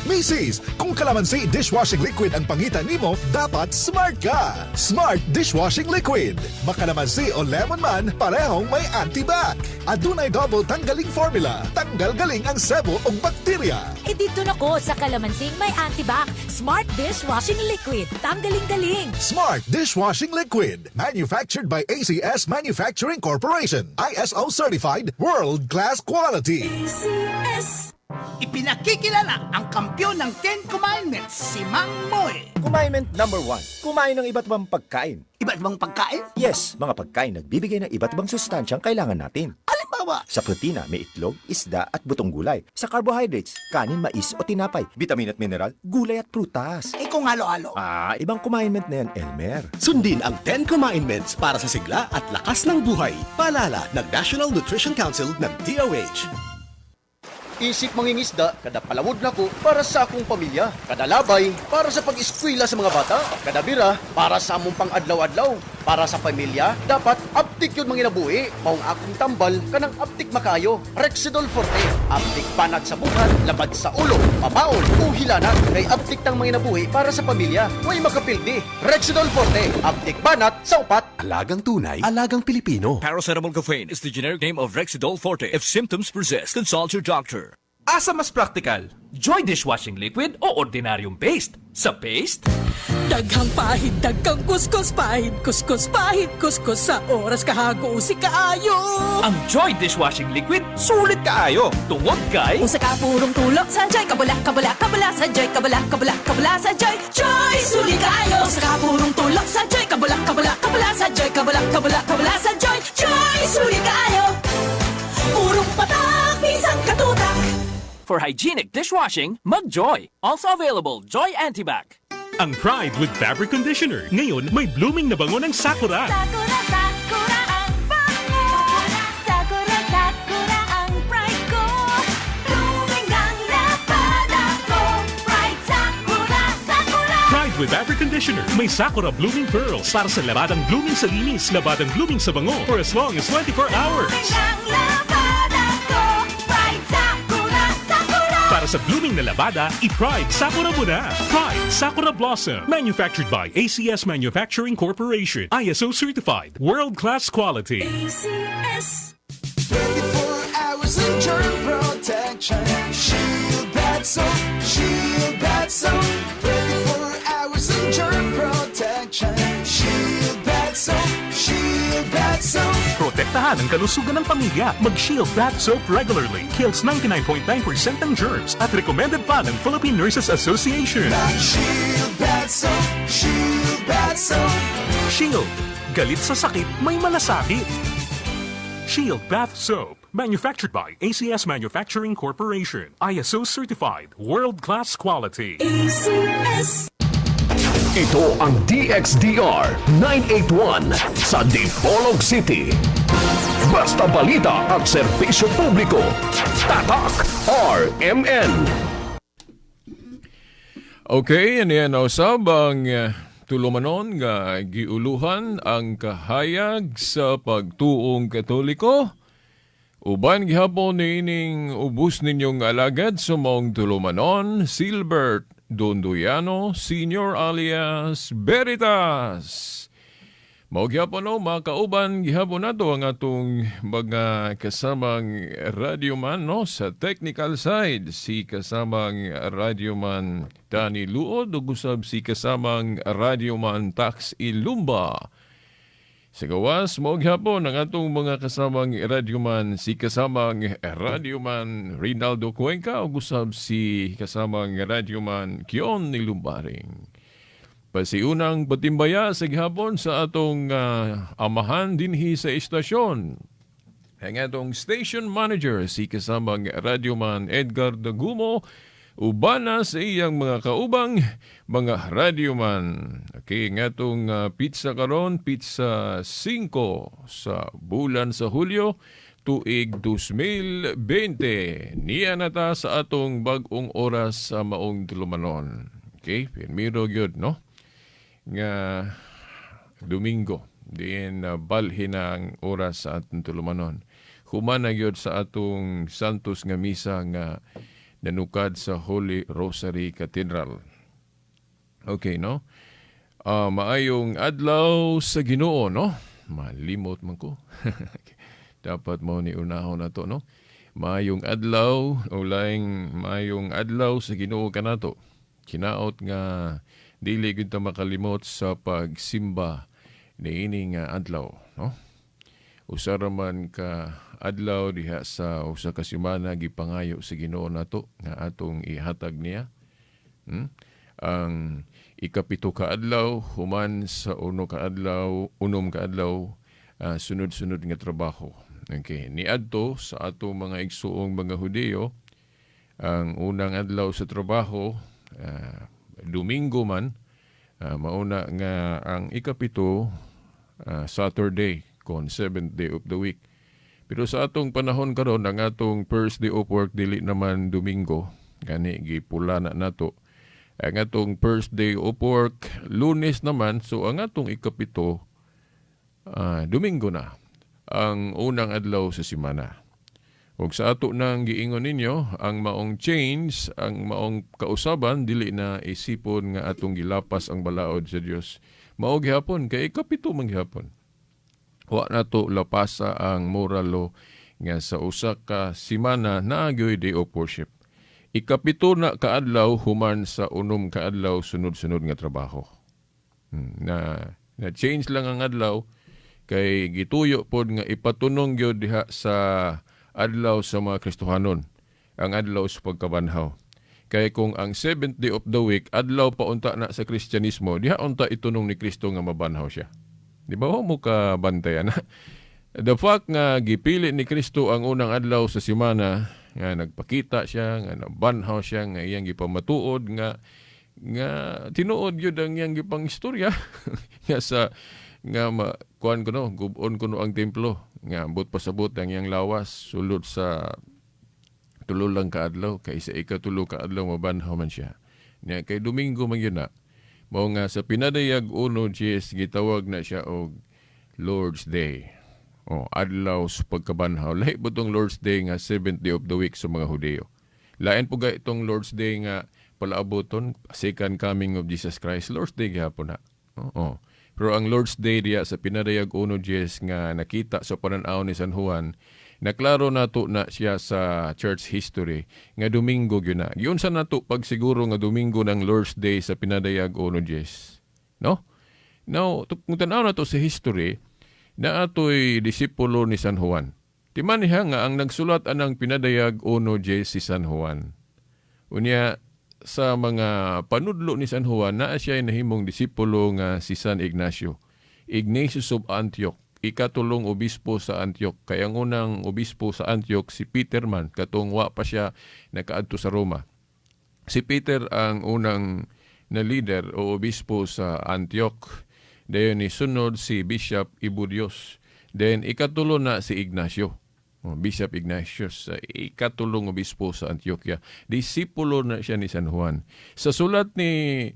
Misis, kung kalamansi dishwashing liquid ang pangita nimo, dapat smart ka. Smart Dishwashing Liquid. Makalamansi o lemon man, parehong may antibac. Adunay double tanggaling formula. Tanggal galing ang sebo o bakterya. E didto na ko sa kalamansing may antibac. Smart Dishwashing Liquid. Tanggaling-galing. Smart Dishwashing Liquid. Manufactured by ACS Manufacturing Corporation. ISO certified, world-class quality. ACS. Ipinakikilala ang kampiyon ng Ten Commandments, si Mang Moy. Commandment number 1, kumain ng iba't ibang pagkain. Iba't ibang pagkain? Yes, mga pagkain nagbibigay ng iba't ibang sustansyang kailangan natin. Halimbawa? Sa protina, may itlog, isda at butong gulay. Sa carbohydrates, kanin, mais o tinapay. Vitamin at mineral, gulay at prutas. Eh kung halo-halo? Ah, ibang commandment na yan, Elmer. Sundin ang 10 Commandments para sa sigla at lakas ng buhay. Paalala ng National Nutrition Council ng DOH. Isip mangingisda, kada palawod nako para sa akong pamilya, kada labay para sa pag-eskwela sa mga bata, kada bira para sa among pang-adlaw-adlaw. Para sa pamilya, dapat aptik yun manginabuhi. Maong akong tambal kanang aptik makayo. Rexidol Forte, aptik banat sa buhat, labad sa ulo, pabaon o hilanat. Kay aptik tang manginabuhi para sa pamilya. Way makapildi. Rexidol Forte, aptik banat sa upat. Alagang tunay, alagang Pilipino. Paracetamol caffeine is the generic name of Rexidol Forte. If symptoms persist, consult your doctor. Asa mas practical? Joy dishwashing liquid o ordinaryong paste? Sa paste? Daghang pahid, daghang kuskus, pahid, kuskus, pahid, kuskus sa oras kahago si kaayo. Ang Joy dishwashing liquid, sulit kaayo. Tungod kay Usa ka purong tulok sa Joy, kabula, kabula, kabula sa Joy, kabula, kabula, kabula sa Joy. Joy, sulit kaayo. Usa ka purong tulok sa Joy, kabula, kabula, kabula sa Joy, kabula, kabula, kabula sa Joy. Joy, sulit kaayo. Purong patak, bisang katutak. For hygienic dishwashing, mag-Joy. Also available, Joy Antibac. Ang Pride with Fabric Conditioner. Ngayon, may blooming na bango ng Sakura. Sakura, sakura ang bango. Sakura, sakura ang pride ko. Blooming ang labada ko. Pride, sakura, sakura. Pride with Fabric Conditioner. May Sakura Blooming Pearls para sa labadang blooming sa linis, labadang blooming sa bango for as long as 24 hours. Blooming ang labada ko. Pride, sakura, sakura. Para sa blooming na labada, i-Pride Sakura mo na. Pride Sakura Blossom. Manufactured by ACS Manufacturing Corporation. ISO certified. World-class quality. ACS. 24 hours of germ protection. Shield Bath Soap, Shield Bath Soap. 24 hours of germ protection. Shield Bath Soap, Shield Bath Soap. Protektahan ang kalusugan ng pamilya. Mag-Shield Bath Soap regularly. Kills 99.9% ng germs at recommended pa ng Philippine Nurses Association. Shield Bath Soap, Shield Bath Soap. Shield. Galit sa sakit, may malasakit. Shield Bath Soap. Manufactured by ACS Manufacturing Corporation. ISO certified. World-class quality. ACS. Ito ang DXDR 981 sa Dipolog City. Basta balita at serbisyo publiko. Tatak RMN. Okay, ano yan usab ang tulumanon nga giuluhan ang kahayag sa pagtuong Katoliko. Uban gihapon niining ubos ninyong alagad sa maong tulumanon, Silbert Donduyano Senior alias Veritas. Mao gihapon no, mga kauban, gihapon nato ang atong mga kasamang radyoman no, sa technical side, si kasamang radyoman Danny Luod ug usab si kasamang radyoman Tax Ilumba. Sa gawas, mao gihapon ang atong mga kasamang radyoman, si kasamang radyoman Rinaldo Cuenca ug usab si kasamang radyoman Kion Nilumbaring. Pasiunang patimbaya sa gihapon sa atong amahan dinhi sa istasyon. Ang atong station manager, si kasamang radyoman Edgar Dagumo, ubana sa iyang mga kaubang mga radyoman. Okay, nga atong petsa karon, petsa 5 sa bulan sa Hulyo, tuig 2020. Niya na ta sa atong bag-ong oras sa maong tulumanon. Okay, pirmiro gyud no? Nga Domingo diin balhin ang oras sa atong tulumanon. Human na gyud sa atong Santos nga misa nga Nanukad sa Holy Rosary Cathedral. Okay, no? Maayong adlaw sa Ginoo, no? Malimot man ko. Dapat mo ni unahon na to, no? Maayong adlaw, o laing maayong adlaw sa Ginoo kanato. Kinaot nga dili gyud ta makalimot sa pagsimba niini nga adlaw, no? Usa ra man ka adlaw diha sa usa ka semana gipangayo sa Ginoo nato nga atong ihatag niya. Ang 7 ka adlaw human sa 1 ka adlaw, 6 ka adlaw, sunod-sunod nga trabaho. Okay, niadto sa atong mga igsuong mga Hudiyo ang unang adlaw sa trabaho, Domingo man, mauna nga ang 7, Saturday kon 7th day of the week. Pero sa atong panahon karon, ang atong first day of work dili naman Domingo, gani gipula na nato. Ang atong first day of work Lunes naman, so ang atong 7, Domingo na ang unang adlaw sa semana. Ug sa ato nang giingon ninyo, ang maong change, ang maong kausaban dili na isipon nga atong gilapas ang balaod sa Dios. Mao gihapon kay 7 man gihapon. Wa na to lapasa ang moral law nga sa usa ka semana naa gyoy day of worship. 7 na kaadlaw human sa 6 kaadlaw sunod-sunod nga trabaho. Na change lang ang adlaw kay gituyo pod nga ipatunong gyud diha sa adlaw sa mga Kristohanon, ang adlaw sa pagkabanhaw. Kay kung ang 7th day of the week adlaw pa unta na sa Kristyanismo, diha unta itunong ni Kristo nga mabanhaw siya. Di ba mo ka bantayan? The fact nga gipili ni Kristo ang unang adlaw sa semana, nga nagpakita siya, nga nabanhaw siya, nga iyang gipamatuod, nga nga tinuod gyud ang iyang gipangistorya nga sa nga kuan kuno, gub-on kuno ang templo, nga ambot pasabot ang iyang lawas sulod sa 3 lang kaadlaw, kay sa 3 kaadlaw mabanhaw man siya. Nya kay Domingo man gyud na. Mao nga sa Pinadayag 1:10 gitawag na siya og Lord's Day. O, adlaw sa pagkabanhaw. Lahi po itong Lord's Day nga 7th day of the week sa mga Hudiyo. Lain po ga itong Lord's Day nga palaaboton, second coming of Jesus Christ, Lord's Day gihapon na. Oo. Pero ang Lord's Day diya sa Pinadayag 1:10 nga nakita sa panan-aw ni San Juan, naklaro nato na siya sa church history nga Domingo gyud na. Giunsa nato pagsiguro nga Domingo ng Lord's Day sa Pinadayag 1:10. No? Now, kung tan-aw nato sa history, na atoy disipulo ni San Juan. Timaniha nga ang nagsulat anang Pinadayag 1:10 si San Juan. Unya sa mga panudlo ni San Juan, naa siya nahimong disipulo nga si San Ignacio. Ignatius of Antioch, 3rd obispo sa Antioch. Kaya ang unang obispo sa Antioch si Peter man, katong wa pa siya nakaadto sa Roma. Si Peter ang unang na leader o obispo sa Antioch. Dayon ni sunod si Bishop Ibudios. Then 3 na si Ignacio. Bishop Ignatius, 3rd obispo sa Antioquia. Disipulo na siya ni San Juan. Sa sulat ni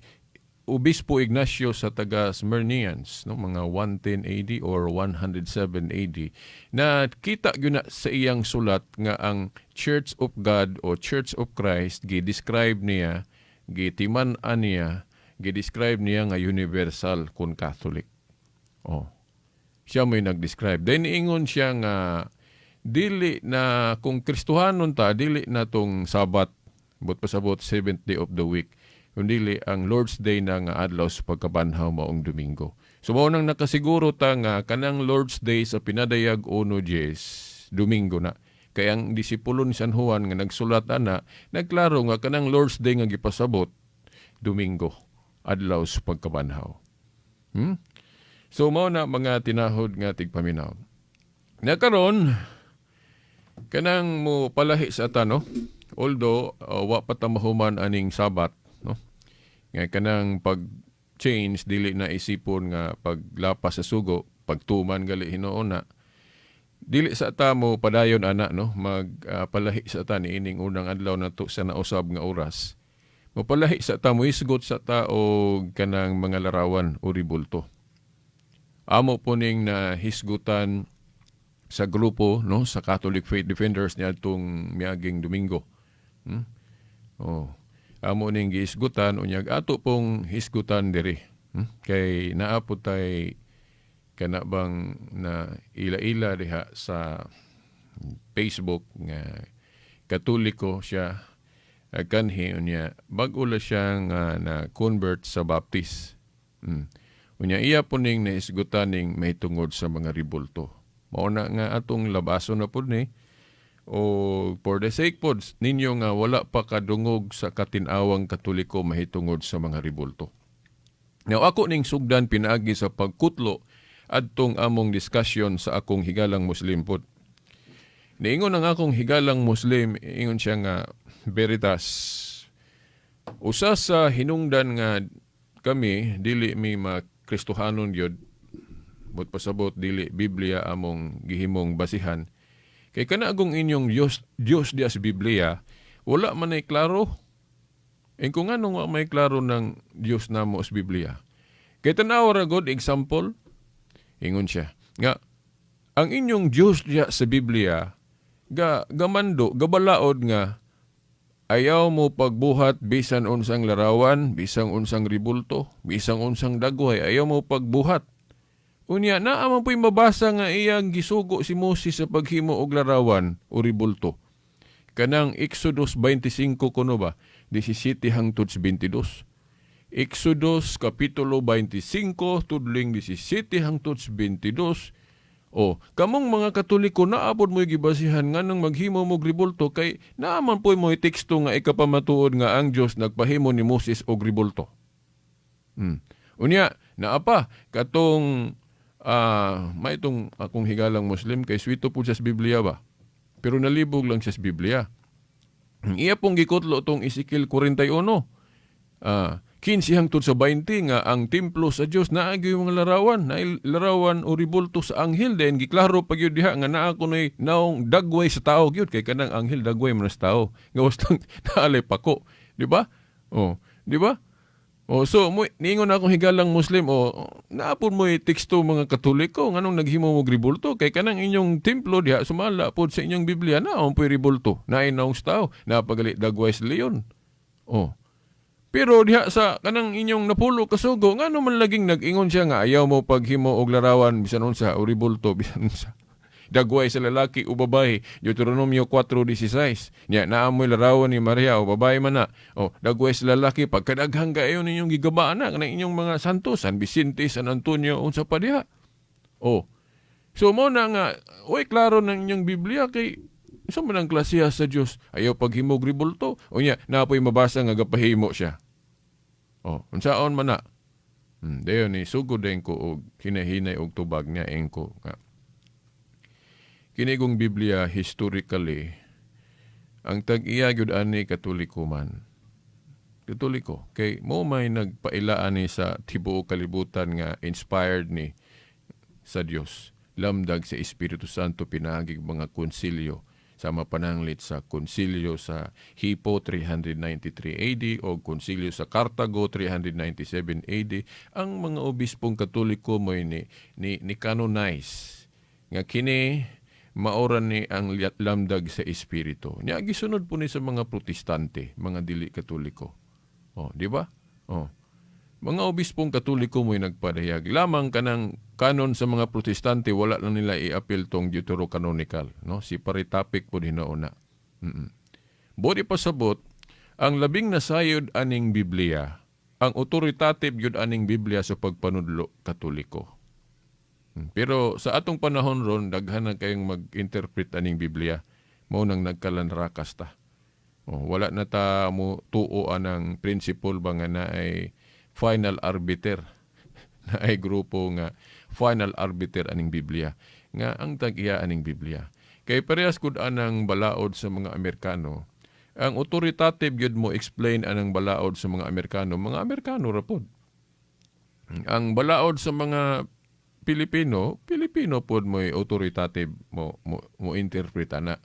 Obispo Ignacio sa taga Smyrnians, no, mga 110 AD or 107 AD, na kita gyud na sa iyang sulat nga ang Church of God o Church of Christ gi-describe niya, gitiman-an niya, gi-describe niya nga universal kun Catholic. Oh. Siya may nag-describe. Then ingon siya nga dili na kung Kristohanon ta, dili na tong Sabat, but pasabot 7th day of the week, kundi ang Lord's Day na nga adlaw sa pagkabanhaw maong Domingo. So mao nang nakasiguro ta nga kanang Lord's Day sa Pinadayag 1:10, Domingo na. Kaya ang disipulo ni San Juan nga nagsulat ana, nagklaro nga kanang Lord's Day nga gipasabot Domingo, adlaw sa pagkabanhaw. So mao na mga tinahod nga tigpaminaw. Nakaron kanang mo palahi sa ata, no? Although wa pa ta mahuman aning Sabat, no? Nga kanang pag-change dili na isipon nga paglapas sa sugo, pagtuman gali hinuon na. Dili sa ta mo padayon ana, no? Mag palahi sa ta niining unang adlaw nato sa nausab nga oras. Mopalahi sa ta, mohisgot sa ta og kanang mga larawan o ribulto. Amo po ning nahisgutan sa grupo, no, sa Catholic Faith Defenders niadtong miaging Domingo. Oh. Amo ning giisgutan unyag ato pong hisgutan diri. Kay naa po tay kana bang na ila-ila diha sa Facebook nga Katoliko siya, kanhi unya bag-o la siya nga na convert sa Baptist. Unya iya po ning nahisgutan ning mahitungod sa mga ribulto. Mao na nga atong labaso na pud ni o for the sake pod ninyo nga wala pa kadungog sa katin-awang Katoliko mahitungod sa mga ribulto. Now ako ning sugdan pinaagi sa pagkutlo adtong among discussion sa akong higalang Muslim pod. Niingon ang akong higalang Muslim, ingon siya nga, "Veritas, usa sa hinungdan nga kami dili mi ma-Kristohanon gyud, but pasabot dili Biblia among gihimong basihan, kay kana agong inyong Dios, Dios diya sa Biblia, wala man ay klaro." E kung ano nga may klaro ng Dios namo sa Biblia? "Kay tanaw ra god example," ingon siya, "nga ang inyong Dios diya sa Biblia ga gamando, gabalaod nga ayaw mo pagbuhat bisan unsang larawan, bisan unsang ribulto, bisan unsang dagway, ayaw mo pagbuhat. Unya, naa man po'y mabasa nga iyang gisugo si Moses sa paghimo og larawan o ribulto." Kanang Exodus 25 kuno ba? 17 hangtod sa 22. Exodus Kapitulo 25, tudling 17 hangtod sa 22. O, kamong mga Katoliko, naabot mo'y gibasihan nga nang maghimo mo ribulto kay naaman po'y mo'y teksto nga ikapamatuod nga ang Dios nagpahimo ni Moses og ribulto. Unya, naa pa katong may itong akong higalang Muslim kay swito po siya sa Biblia ba? Pero nalibog lang siya sa Biblia. Iya pong gikutlo tong Ezekiel 41. 15 hangtod sa 20 nga ang templo sa Dios naa gyud mga larawan, na larawan o ribulto sa anghel, then giklaro pa gyud diha nga naa kunoy naong dagway sa tao gyud, kay kanang anghel dagway man sa tao. Gawas lang naalay pako, di ba? Oh, di ba? Oh, so mo niingon akong higalang Muslim, oh, naapon mo teksto mga Katoliko nganong naghimo mo ribulto, kay kanang inyong templo diha sumala pod sa inyong Biblia na ang po'y ribulto, naay naong sa tao, napagali dagway sa leon. Oh. Pero diha sa kanang inyong napulo kasugo, ngano man laging nag-ingon siya nga ayaw mo paghimo og larawan bisan unsa o ribulto bisan unsa. Dagway sa lalaki o babae, Deuteronomio 4:16. Nya naa mo'y larawan ni Maria o babae man na. O dagway sa lalaki pagkadaghang kaayo ninyong gigabaan na kanang inyong mga santo, San Vicente, San Antonio, unsa pa diha. O. So mo na nga, oy, klaro ng inyong Biblia kay sa man ang klasiha sa Dios, ayaw paghimog ribulto. O nya, napoy mabasa nga gapahimo siya. O, unsaon man na? Dayon ni sugod din ko og hinahinay og tubag niya engko nga. Kini gong Biblia historically ang tag-iya gyud ani Katoliko man. Katoliko kay mo may nagpailaan ni sa tibuok kalibutan nga inspired ni sa Dios. Lamdag sa Espiritu Santo pinaagig mga konsilyo sama pananglit sa konsilyo sa Hippo 393 AD o konsilyo sa Cartago 397 AD. Ang mga obispong Katoliko mo'y ni canonize nga kini maora ni ang lamdag sa Espiritu. Nya gisunod po ni sa mga Protestante, mga dili Katoliko. Oh, di ba? Oh. Mga obispong Katoliko mo'y nagpadayag. Lamang kanang kanon sa mga Protestante, wala lang nila i-appeal tong Deuterocanonical. No? Si topic po hinauna. Bodi pasabot, ang labing nasayod aning Biblia, ang authoritative yun aning Biblia sa pagpanudlo, Katoliko. Pero sa atong panahon ron, daghan na kayong mag-interpret aning Biblia. Mao nang nagkalanrakas ta. Oh, wala na ta mo tuo anang principle ba nga na ay final arbiter na ay grupo nga final arbiter aning Biblia nga ang tag-iya aning Biblia kay parehas kud anang balaod sa mga Amerikano. Ang authoritative gyud mo explain anang balaod sa mga Amerikano ra pod. Ang balaod sa mga Pilipino, Pilipino pod mo authoritative mo interpret ana.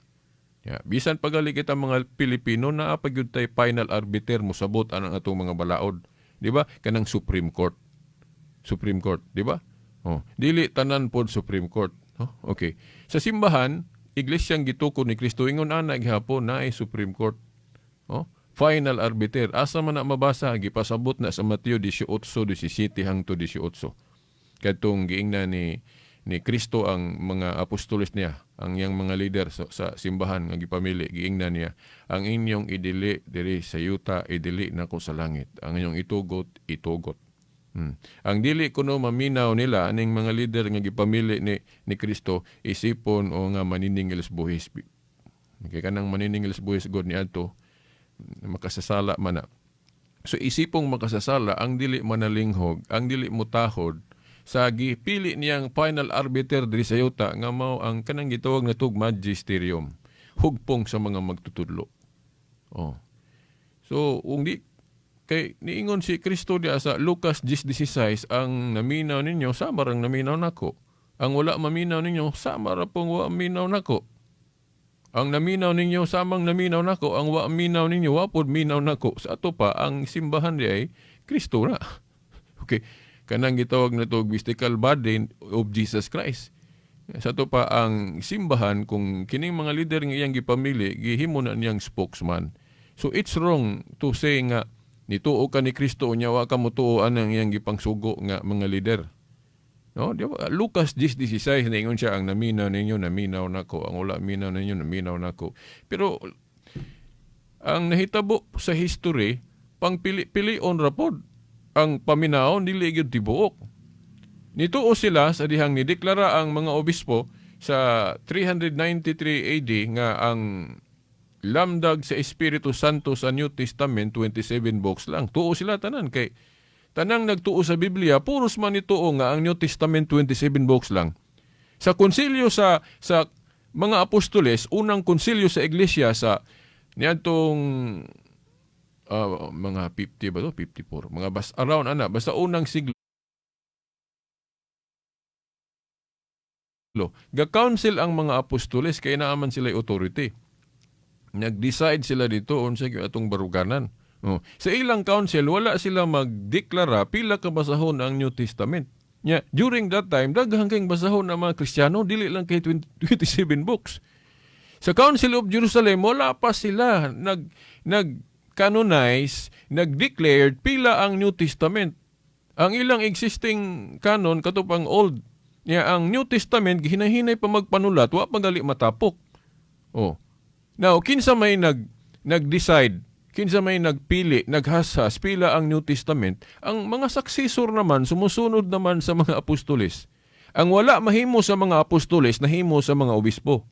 Ya, bisan pagali kita mga Pilipino, naa pa gyud tay final arbiter mo sabot anang atong mga balaod. Di ba? Kanang Supreme Court. Supreme Court, di ba? Oh, dili tanan pod Supreme Court. Oh, okay. Sa simbahan, iglesyang gitukod ni Kristo, ingon ana gihapon naay Supreme Court. Oh, Final arbiter. Asa man na mabasa? Gipasabot na sa Mateo 18:17 hangtod 18. Kadtong giingna ni Kristo ang mga apostoles niya, ang iyang mga leader sa simbahan nga gipamili, giingna niya, "Ang inyong idili diri sa yuta, idili nako sa langit. Ang inyong itugot, itugot." Ang dili kuno maminaw nila aning mga leader nga gipamili ni Kristo, isipon o nga maniningil sa buhis. Kay kanang maniningil sa buhis god niadto makasasala man na. So isipong makasasala ang dili manalinghog, ang dili mutahod sa gipili niyang final arbiter diri sa yuta nga mao ang kanang gitawag na tug magisterium, hugpong sa mga magtutudlo. Oh. So kung di kay niingon si Kristo diya sa Lucas 10:16, "Ang naminaw ninyo sama rang naminaw nako. Ang wala maminaw ninyo sama ra pong wa minaw nako. Ang naminaw ninyo samang naminaw nako, ang wa minaw ninyo wa pod minaw nako." Sa ato pa ang simbahan di ay Kristo na. Okay. Kanang gitawag na to mystical body of Jesus Christ. Sa ato pa ang simbahan, kung kining mga leader nga iyang gipamili, gihimo na niyang spokesman. So it's wrong to say nga nituo ka ni Kristo unya wa ka motuo anang iyang gipangsugo nga mga leader. No, di ba? Lucas 10:16, niingon siya, "Ang naminaw ninyo naminaw nako, ang wala minaw ninyo naminaw nako." Pero ang nahitabo sa history, pangpili-pilion ra pod ang paminaw, dili gyud tibuok. Nituo sila sa dihang nideklara ang mga obispo sa 393 AD nga ang lamdag sa Espiritu Santo sa New Testament 27 books lang. Tuo sila tanan kay tanang nagtuo sa Biblia puros man nituo nga ang New Testament 27 books lang. Sa konsilyo sa mga apostoles, unang konsilyo sa iglesia sa niadtong mga 50 ba to? 54. Mga bas around ana, basta unang siglo. Ga-council ang mga apostoles kay naaman sila authority. Nag-decide sila dito unsa gyud atong baruganan. Oh. Sa ilang council wala sila magdeklara pila ka basahon ang New Testament. Nya, during that time daghang kayong basahon ang mga Kristiyano, dili lang kay 27 books. Sa Council of Jerusalem wala pa sila nag-canonize, nag-declared pila ang New Testament. Ang ilang existing canon kato pang old. Nya ang New Testament gihinahinay pa magpanulat, wa pa gali matapok. Oh. Now, kinsa may nag-decide, kinsa may nagpili, naghasas pila ang New Testament, ang mga successor naman sumusunod naman sa mga apostoles. Ang wala mahimo sa mga apostoles nahimo sa mga obispo.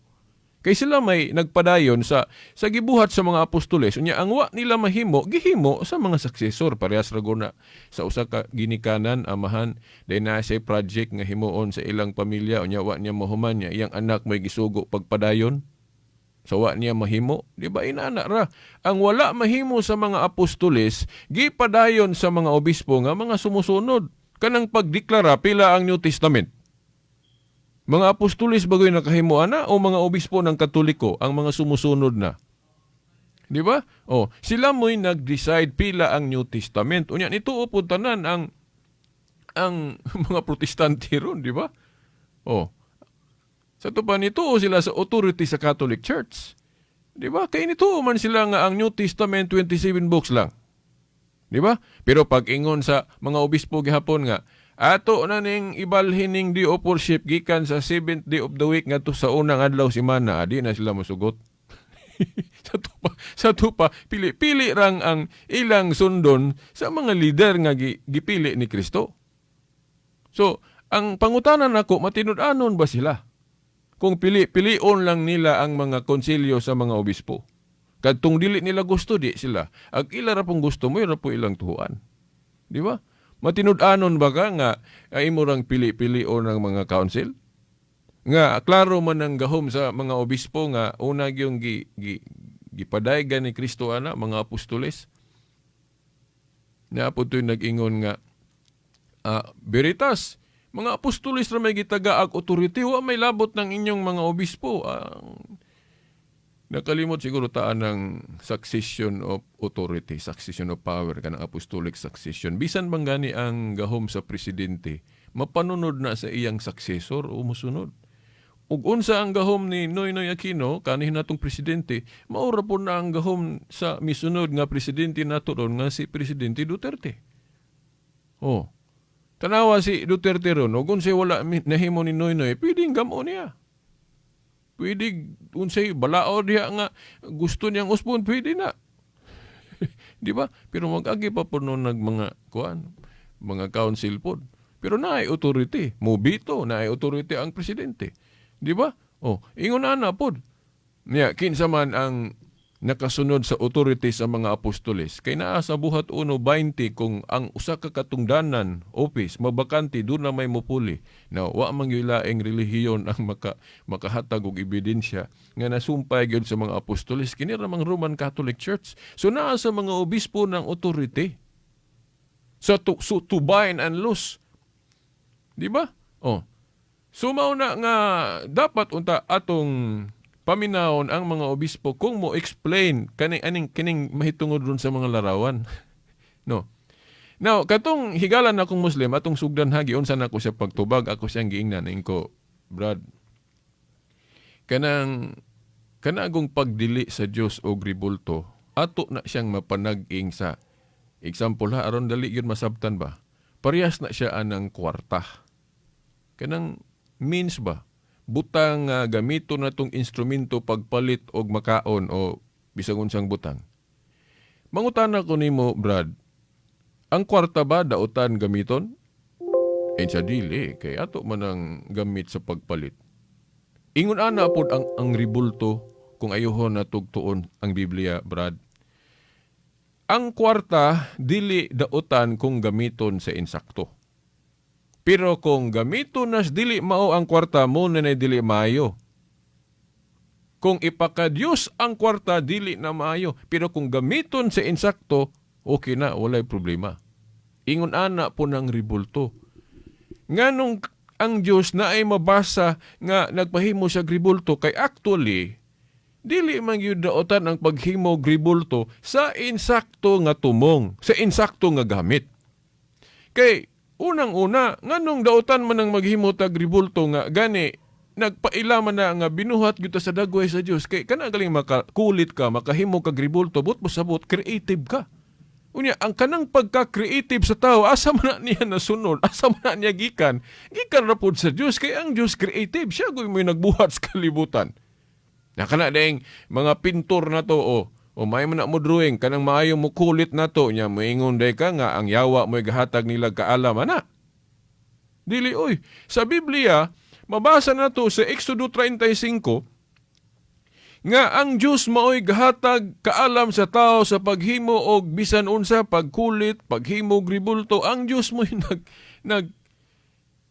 Kay sila may nagpadayon sa gibuhat sa mga apostoles. Unya ang wa nila mahimo, gihimo sa mga successor. Parehas ra guna sa usa ka ginikanan, amahan, dahil na siya project nga himuon sa ilang pamilya, unya wa niya mahuman niya, iyang anak may gisugo pagpadayon. Sa wa niya mahimo, di ba inana ra? Ang wala mahimo sa mga apostoles, gipadayon sa mga obispo nga mga sumusunod. Kanang pagdeklara pila ang New Testament. Mga apostoles bagoy nakahimo ana o mga obispo ng Katoliko ang mga sumusunod na? Di ba? O, sila mo'y nag-decide pila ang New Testament. Unya nituo po tanan ang mga Protestante ron, di ba? O. Sa to pa nituo sila sa authority sa Catholic Church. Di ba? Kay nituo man sila nga ang New Testament 27 books lang. Di ba? Pero pag ingon sa mga obispo gihapon nga ato na ning ibalhin ning day of worship gikan sa 7th day of the week ngadto sa unang adlaw semana, di na sila mosugot. Sa tupa pili-pili rang ang ilang sundon sa mga leader nga gipili ni Kristo. So, ang pangutanan nako, matinud-anon ba sila? Kung pili-pilion lang nila ang mga konsilyo sa mga obispo. Kadtong dili nila gusto, di sila. Ag ila ra pong gusto mo, ra po ilang tuhuan. Di ba? Matinud-anon ba ka nga ay imo rang pili-pilion ng mga council? Nga klaro man ang gahom sa mga obispo nga una gyung gipadaygan ni Kristo ana mga apostoles. Na po to'y nag-ingon nga veritas, mga apostoles ra may gitaga ag authority, wa may labot ng inyong mga obispo. Nakalimot siguro taan ng succession of authority, succession of power, kanang apostolic succession. Bisan bang gani ang gahom sa presidente, mapanunod na sa iyang successor o musunod. Ug unsa ang gahom ni Noynoy Aquino kanhi natong presidente, mao ra pod na ang gahom sa misunod nga presidente nato ron nga si Presidente Duterte. Oh. Tanawa si Duterte ron, ug unsay wala nahimo ni Noynoy, pwedeng gamo niya. Pwede unsay balaod diha nga gusto niyang usbon, pwede na. Di ba? Pero mag-agi pa po nun nag mga kuan, mga council pod. Pero naay authority, mobito, naay authority ang presidente. Di ba? Oh, ingon ana pod. Niya, kinsa man ang nakasunod sa authority sa mga apostoles. Kay naa sa Buhat 1:20 kung ang usa ka katungdanan office mabakante doon na may mupuli. Now, wa man gyud laing relihiyon ang makahatag og ebidensya nga nasumpay gyud sa mga apostoles kini ra mang Roman Catholic Church. So naa sa mga obispo ng authority. So to bind and loose. Di ba? Oh. So mao na nga dapat unta atong paminawon ang mga obispo kung mo explain kaning aning kining mahitungod ron sa mga larawan. No. Now, katong higalan akong Muslim atong sugdan ha, giunsa nako siya pagtubag, ako siyang giingnan ko, Brad, kanang kanagong pagdili sa Dios og ribulto, ato na siyang mapanag-ing sa example ha, aron dali gyud masabtan ba. Parehas na siya anang kwarta. Kanang means ba? Butang gamito na tong instrumento pagpalit og makaon o bisag unsang butang. Mangutana ko nimo, Brad, ang kwarta ba dautan gamiton? Eh sa dili, kay ato man ang gamit sa pagpalit. Ingon ana pod ang ribulto kung ayuhon na tugtuon ang Biblia, Brad. Ang kwarta dili dautan kung gamiton sa insakto. Pero kung gamiton nas dili mao ang kwarta mo na dili maayo. Kung ipakadiyos ang kwarta dili na maayo, pero kung gamiton sa insakto, okay na, walay problema. Ingon ana po ng ribulto. Nganong ang Dios na ay mabasa nga nagpahimo siya ribulto kay actually dili man gyud daotan ang paghimo og ribulto sa insakto nga tumong, sa insakto nga gamit. Kay unang-una, nganong dautan man ang maghimo tag ribulto nga gani nagpaila man na nga binuhat gyud ta sa dagway sa Dios kay kana galing makakulit ka, makahimo kag ribulto, but mosabot creative ka. Unya ang kanang pagka-creative sa tao, asa man na niya nasunod, asa man na niya gikan, gikan ra pod sa Dios kay ang Dios creative, siya gyud mo'y nagbuhat sa kalibutan. Na kana ding mga pintor na to, o may man na mo drawing, kanang maayo mo kulit na to, nya moingon day ka nga ang yawa mo'y gahatag nila kaalam ana. Dili oy. Sa Biblia, mabasa na to sa Exodo 35 nga ang Dios maoy gahatag kaalam sa tao sa paghimo og bisan unsa, pagkulit, paghimo og ribulto, ang Dios mo'y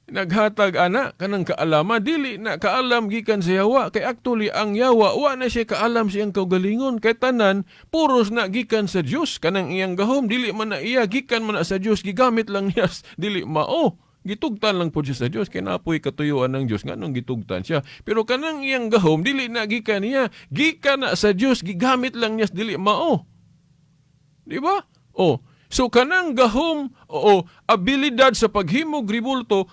naghatag ana kanang kaalama, dili na kaalam gikan sa yawa kay actually ang yawa wa na siya kaalam siyang kaugalingon kay tanan puros na gikan sa Dios kanang iyang gahom dili man na iya gikan man na sa Dios, gigamit lang niya dili mao, gitugtan lang po siya sa Dios kay napoy katuyuan ng Dios nganong gitugtan siya, pero kanang iyang gahom dili na gikan niya, gikan na sa Dios, gigamit lang niya dili mao, di ba? Oh, so kanang gahom o abilidad sa paghimog ribulto,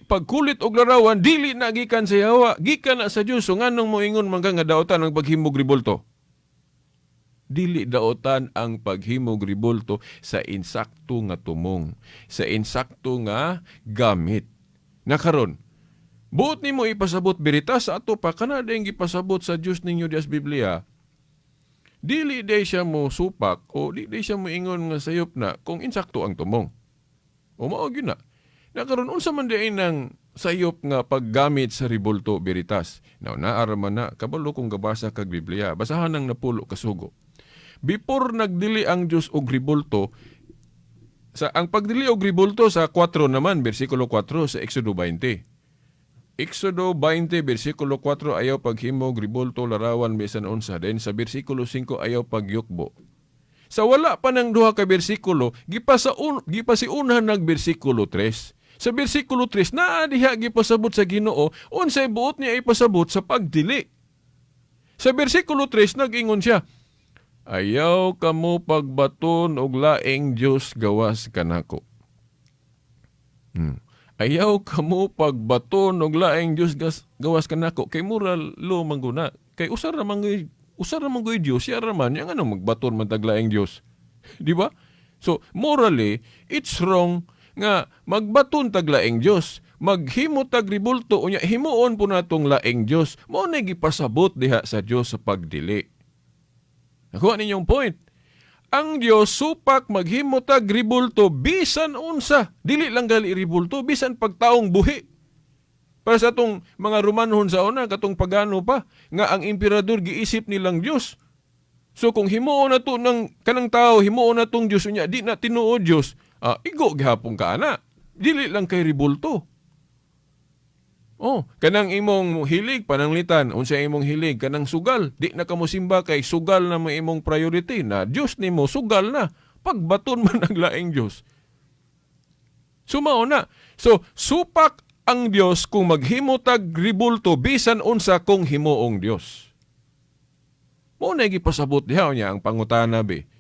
pagkulit og larawan dili na gikan sa yawa, gikan na sa Dios. So nganong moingon man ka nga daotan ang paghimog ribulto? Dili daotan ang paghimog ribulto sa insakto nga tumong, sa insakto nga gamit. Nakaron, buot nimo ipasabot beritas sa ato pa kana dayong gipasabot sa Dios ninyo dias Biblia. Dili day siya mo supak o di day siya mo ingon nga sayop na kung insakto ang tumong. O mao gyud na. Nakaron unsa man day nang sayop nga paggamit sa ribulto beritas. Now naara man na kabalo kung gabasa kag Biblia. Basahan ang napulo kasugo. Before nagdili ang Dios og ribulto, sa ang pagdili og ribulto sa 4 naman, bersikulo 4 sa Exodo 20. Exodo 20, bersikulo 4, ayaw paghimog, ribulto, larawan, bisan unsa. Then sa bersikulo 5, ayaw pagyukbo. Sa wala pa ng duha ka bersikulo, gipasiunhan nag bersikulo 3. Sa bersikulo 3, naa diha gipasabot sa Ginoo, unsay buot niya ipasabot sa pagdili. Sa bersikulo 3, nag-ingon siya, ayaw kamo pagbaton og laing Dios gawas kanako. Ayaw kamo pagbaton og laing Dios gas, gawas kanako kay moral law man guna. Kay usar ra man goy Dios, siya ra man, yang ano magbaton man tag laing Dios. Di ba? So morally, it's wrong nga magbaton tag laing Dios. Maghimo tag ribulto unya himuon po natong laing Dios. Mao na gipasabot diha sa Dios sa pagdili. Nakuha ninyong point. Ang Dios supak maghimo tag ribulto bisan unsa. Dili lang gali ribulto, bisan pagtaong buhi. Para sa atong mga Romanhon sa una, katong pagano pa, nga ang emperador giisip nilang Dios. So kung himuon na to ng kanang tao, himuon na tong Dios unya di na tinuod Dios, igo gihapon ka ana. Dili lang kay ribulto. Oh, kanang imong hilig pananglitan, unsa imong hilig kanang sugal, di na kamo simba kay sugal na mo imong priority na Dios nimo sugal na. Pagbaton man ang laing Dios. Sumao na. So, supak ang Dios kung maghimo tag ribulto bisan unsa kung himuong Dios. Mo na gipasabot diha niya ang pangutana be.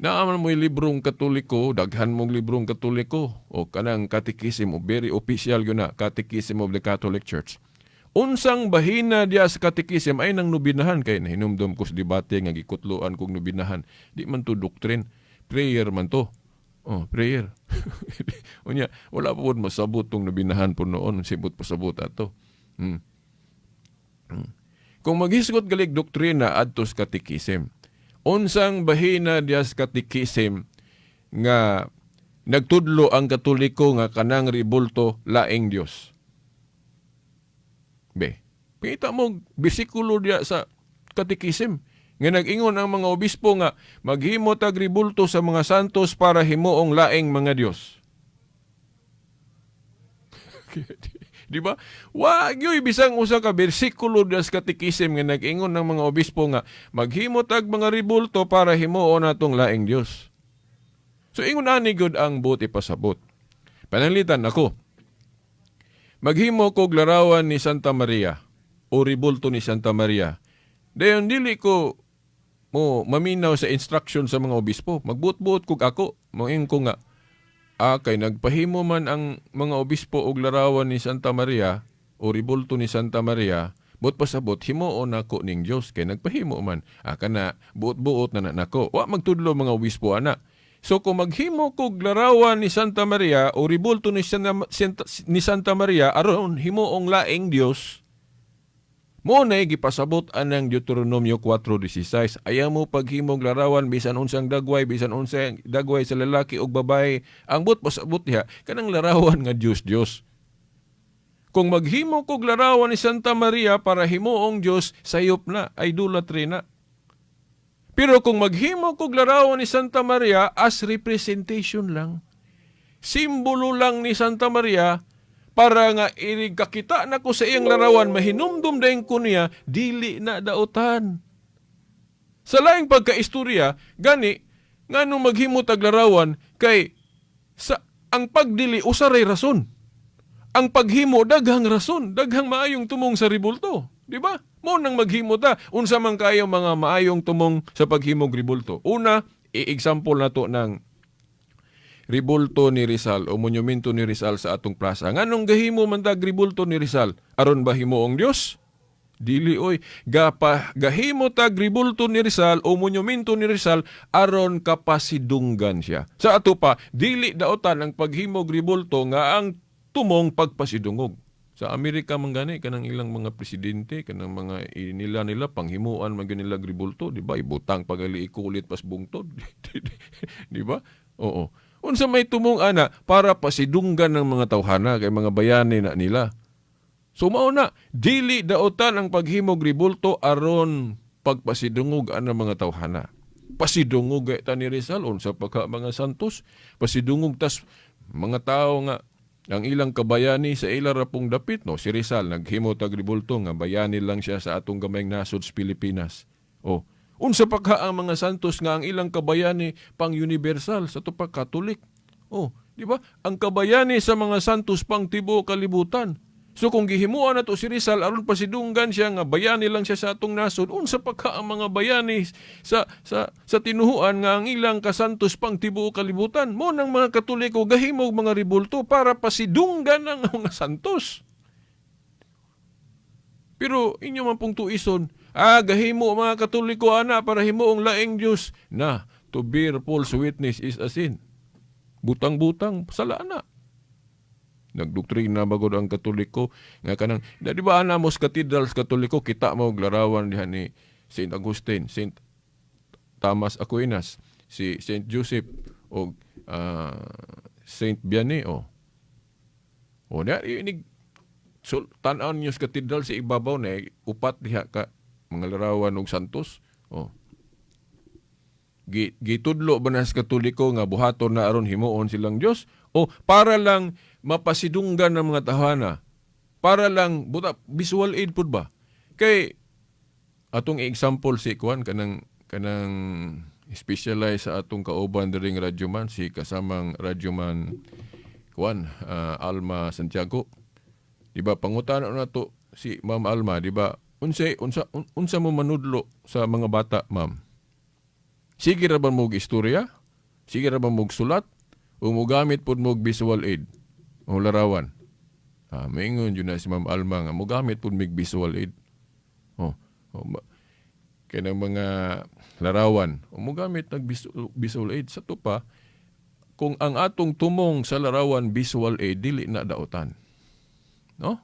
Naaman mo'y librong Katoliko, daghan mong librong Katoliko, o kanang Catechism, o very official yun na, Catechism of the Catholic Church. Unsang bahina diya sa Catechism ay nang nobinahan kay nahinumdum ko sa debate nga gikutloan kong nobinahan. Di man to doctrine, prayer man to. Oh, prayer. Unya, wala pa pod masabot tong nobinahan po noon, sibot pasabot ato. Kung maghisgot galig doktrina adto sa Catechism, unsang bahina diya sa Catechism nga nagtudlo ang Katoliko nga kanang ribulto laing Dios? Be, kita mo bersikulo diya sa Catechism nga nag-ingon ang mga obispo nga maghimo tag ribulto sa mga santos para himuong laing mga Dios. Di ba? Wa gyoy bisang usa ka bersikulo diya sa Catechism nga nag-ingon ng mga obispo nga maghimo tag mga ribulto para himuon natong laing Dios. So ingon ani gyud ang buot ipasabot. Pananglitan ako. Maghimo kog larawan ni Santa Maria o ribulto ni Santa Maria. Dayon dili ko mo maminaw sa instruction sa mga obispo. Magbuot-buot kog ako. Moingon ko nga kay nagpahimo man ang mga obispo og larawan ni Santa Maria o ribulto ni Santa Maria, buot pasabot himuon nako ning Dios kay nagpahimo man. Kana buot-buot na na nako. Wa magtudlo mga obispo ana. So kung maghimo kog larawan ni Santa Maria o ribulto ni Santa Maria aron himuong laing Dios, mo na gipasabot anang Deuteronomio 4:16. Ayaw mo paghimog larawan bisan unsang dagway, bisan unsang dagway sa lalaki o babae. Ang buot pasabot diha kanang larawan nga Dios Dios. Kung maghimo kog larawan ni Santa Maria para himuong Dios, sayop na, idolatry na. Pero kung maghimo kog larawan ni Santa Maria as representation lang, simbolo lang ni Santa Maria, para nga irig kakita na ko sa iyang larawan, mahinumdum dayon ko niya, dili na daotan. Sa laing pagkaistorya, gani, nganong maghimo tag larawan, kay sa ang pagdili usaray rason. Ang paghimo daghang rason, daghang maayong tumong sa ribulto, di ba? Mo nang maghimo ta, unsa man kayo mga maayong tumong sa paghimog ribulto. Una, i-example na to ng ribulto ni Rizal o monumento ni Rizal sa atong plaza. Nganong gahimo man tag ribulto ni Rizal? Aron ba himuong Dios? Dili oy. Gapa gahimo tag ribulto ni Rizal o monumento ni Rizal aron kapasidunggan siya. Sa ato pa, dili daotan ang paghimog ribulto nga ang tumong pagpasidungog. Sa Amerika man gani kanang ilang mga presidente, kanang mga nila nila panghimuan man gyud nila ribulto, di ba? Ibutang pagali ikulit pas bungtod. Di ba? Oo. Unsa may tumong ana para pasidunggan ng mga tawhana kay mga bayani na nila. So mao na, dili daotan ang paghimog ribulto aron pagpasidungog ana mga tawhana. Pasidungog kay ta ni Rizal unsa pa ka mga santos, pasidungog tas mga tao nga ang ilang kabayani sa ila ra pong dapit, no, si Rizal naghimo tag ribulto nga bayani lang siya sa atong gamayng nasod sa Pilipinas. Oh, unsa pa ka ang mga santos nga ang ilang kabayani pang universal sa ato pa Katolik. Oh, di ba? Ang kabayani sa mga santos pang tibuok kalibutan. So kung gihimuan nato si Rizal aron pasidunggan siya nga bayani lang siya sa atong nasod, unsa pa ka ang mga bayani sa tinuhuan nga ang ilang kasantos pang tibuok kalibutan? Mo nang mga Katoliko gahimog mga ribulto para pasidunggan ang mga santos. Pero inyo man pong tuison, gahimo mga Katoliko ana para himuong laing Dios na to bear false witness is a sin. Butang-butang sala na. Nagdoktrina bagod ang Katoliko nga kanang di ba ana mo sa cathedral sa Katoliko, kita mo og larawan diha ni Saint Augustine, Saint Thomas Aquinas, si Saint Joseph og Saint Vianney, oh. O na inig so, tan-aw ninyo sa cathedral sa ibabaw na upat diha ka mga larawan og santos. Oh. Gitudlo ba na sa Katoliko nga buhaton na aron himuon silang Dios o para lang mapasidunggan ng mga tahana, para lang buta visual aid pud ba? Kay atong example si kuan kanang kanang specialize sa atong kauban diring radyoman, si kasamang radyoman kuan Alma Santiago, di ba? Pangutana na to si Ma'am Alma, di ba, unsa unsa unsa mo manudlo sa mga bata, ma'am? Sige ra ba mo og istorya? Sige ra ba mo og sulat? O mogamit pud mo og visual aid o larawan? Maingon jud na si Ma'am Alma nga mogamit pud mig visual aid. Oh, kay ng mga larawan, o mogamit nag visual aid. Sa to pa, kung ang atong tumong sa larawan visual aid, dili na daotan. No?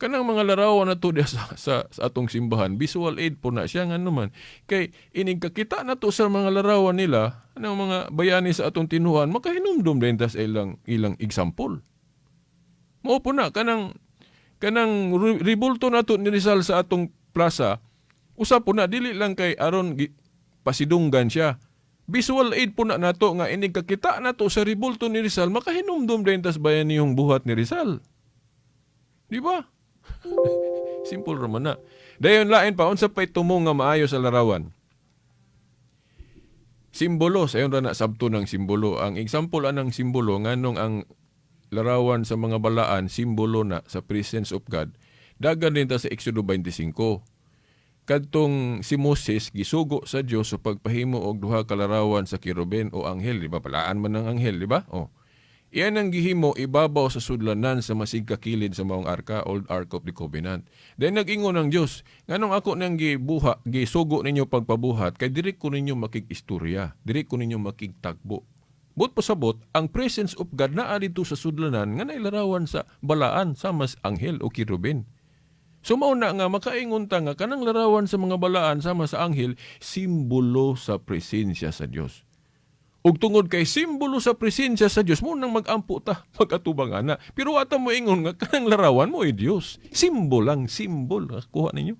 Kanang mga larawan na to diya sa atong simbahan, visual aid po na siya nga naman. Kay ining kakita na to sa mga larawan nila, anong mga bayani sa atong tinuhan, makahinumdum din tas ilang example. Mao po na, kanang ribulto na to ni Rizal sa atong plaza, usa po na, dili lang kay aron pasidunggan siya. Visual aid po na nato nga ining kakita na to sa ribulto ni Rizal, makahinumdum din tas bayani yung buhat ni Rizal. Di ba? Simple raman na. Dayon lain pa, unsa pay tumong nga maayo sa larawan? Simbolo, sayon ra na sabto ng simbolo. Ang example anang simbolo, nganong ang larawan sa mga balaan, simbolo na sa presence of God. Dagan din ta sa Exodo 25. Kadtong si Moses gisugo sa Dios sa pagpahimo og duha ka larawan sa kerubin o anghel, di ba? Palaan man ng anghel, di ba? Oh. Iyan ang gihimo ibabaw sa sudlanan sa masig kakilid sa maong arka, Old Ark of the Covenant. Then nag-ingon ang Dios, nganong ako nang gibuha, gisugo ninyo pagpabuhat, kay diri ko ninyo makig-istorya, diri ko ninyo makigtagbo. But pasabot, ang presence of God naa dito sa sudlanan nga nailarawan sa balaan sa mas anghel o kerubin. So mao na nga makaingon ta nga kanang larawan sa mga balaan sama sa anghel, simbolo sa presensya sa Dios. Ug tungod kay simbolo sa presensya sa Dios, mo nang mag-ampo ta mag-atubang ana. Pero ata mo ingon nga kanang larawan mo ay Dios. Simbol lang, simbol. Kuha ninyo.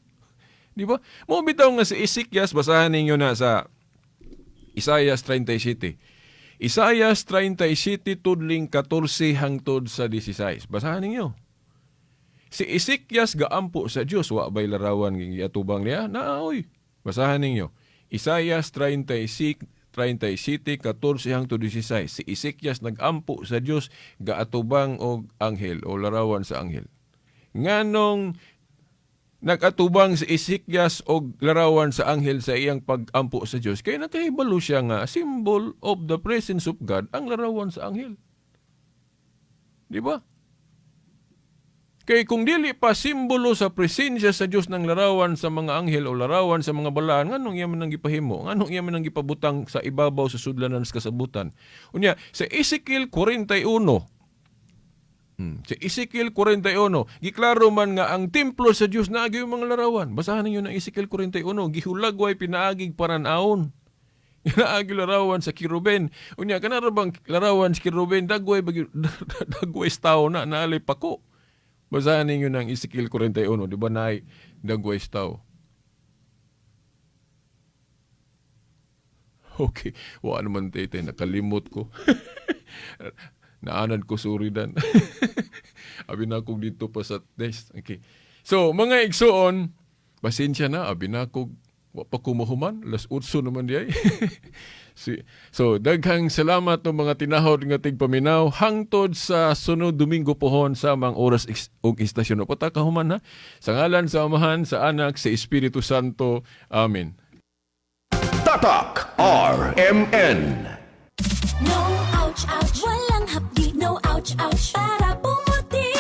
Di ba? Mo bitaw nga si Ezekias, basahan ninyo na sa Isaias 37. Isaias 37 tudling 14 hangtod sa 16. Basahan ninyo. Si Ezekias gaampo sa Dios, wa bay larawan giatubang niya? Naoy. Basahan ninyo. Isaias 36 37, 14 hangtod 16. Si Ezekias nagampo sa Dios gaatubang og anghel o larawan sa anghel. Nganong nagatubang si Ezekias og larawan sa anghel sa iyang pagampo sa Dios? Kay nakahibalo siya nga symbol of the presence of God ang larawan sa anghel. Di ba? Kay kung dili pa simbolo sa presensya sa Dios ng larawan sa mga anghel o larawan sa mga balaan, nganong iya man ang gipahimo? Nganong iya man ang gipabutang sa ibabaw sa sudlanan sa kasabutan? Unya, sa Ezekiel 41, sa Ezekiel 41, giklaro man nga ang templo sa Dios naagi yung mga larawan. Basahan ninyo ng Ezekiel 41, gihulagway pinaagig paran-aon. Naagi larawan sa kiruben. Unya, kanara bang larawan sa kiruben, dagway, dagway sa tao na, naalay pako. Basahan ninyo ng Ezekiel 41, di ba naay dagway sa tao? Okay, wa naman tete, nakalimot ko. Naanad ko suridan. Abi na kog dito pa sa test. Okay. So, mga igsuon, pasensya na, abi na kog wa pa ko mahuman, 8:00 naman di ay. So, daghang salamat ng mga tinahod nga tigpaminaw hangtod sa sunod Domingo pohon sa mga oras ug istasyon. Upat ka human ha. Sa ngalan sa Amahan, sa Anak, sa Espiritu Santo. Amen. Tatak RMN. No ouch ouch, walang hapdi. No ouch ouch, para pumuti.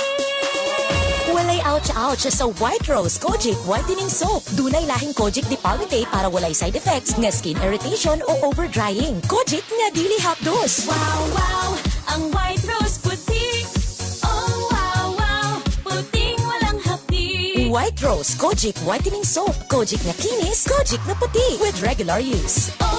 Walay ouch ouch sa White Rose Kojic Whitening Soap. Dunay lahing Kojic Dipalmitate para walay side effects nga skin irritation o overdrying. Kojic nga dili hapdos. Wow, ang White Rose puti. Oh, wow, puting walang hapdi. White Rose Kojic Whitening Soap. Kojic na kinis, Kojic na puti. With regular use. Oh,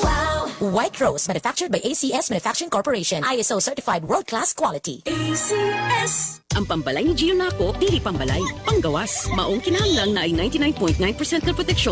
wow. White Rose, manufactured by ACS Manufacturing Corporation. ISO certified world-class quality. ACS. Ang pambalay ni Gio nako, dili pambalay, panggawas. Maong kinahanglang naay 99.9% na proteksyon.